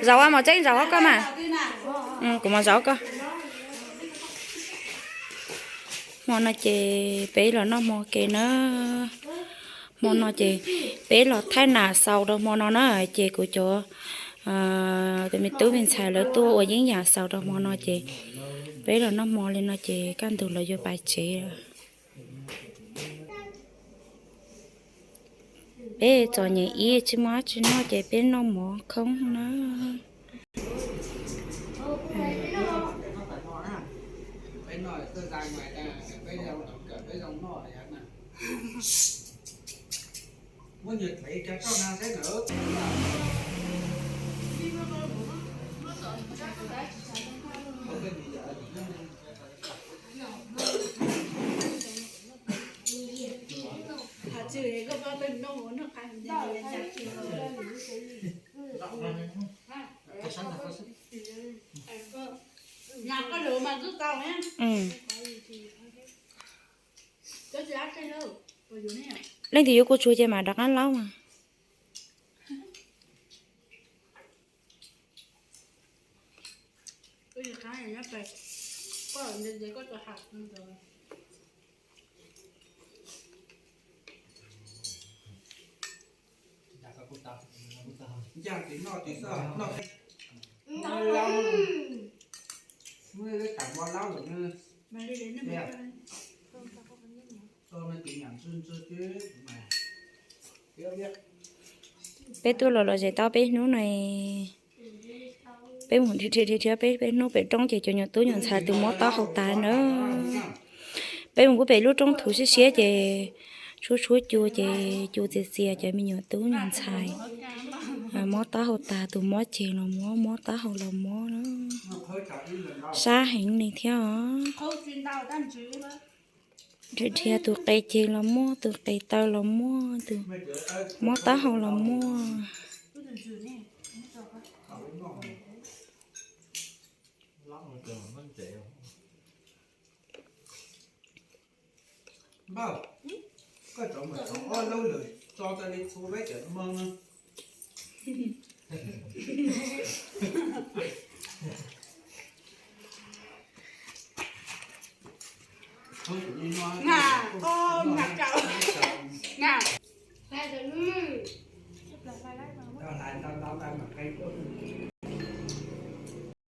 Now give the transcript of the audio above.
Zaum mos tseeb, zaum koj mas. Kuv mos zaum koj. Hmo no ces peb los noj hmo ke na. Hmo no ces peb los thaij nas xaus rau hmo no na, ces kuv cov tus me tub me ntxhais lawv tuaj ua yeeb yam xaus rau hmo no ces peb los noj hmo li no ces kaj ntug lawv yuav pais tsev. Peb txom nyem ib tsis muaj dab tsi noj ces peb noj mov khoob na. Leej twg yuav kua tsuag ces mam rov qab laub mas. Peb tuaj los los zes tau peb hnub no, peb mus dhia dhia dhia peb peb hnub pem roob ces cov nyuam tub nyuam ntxhais tus mob taub hau tas na. Peb mus pub pem lub roob thuv siab siab ces tshuab tshuab cua ces cua txias txias ces me nyuam tub nyuam ntxhais mob taub hau tas, tus mob ceg los mob, mob taub hau los mob na. Sab heev li thiab os. Dhia dhia tus qe ceg los muaj, tus qe taw los muaj, tus mob taub hau los muaj.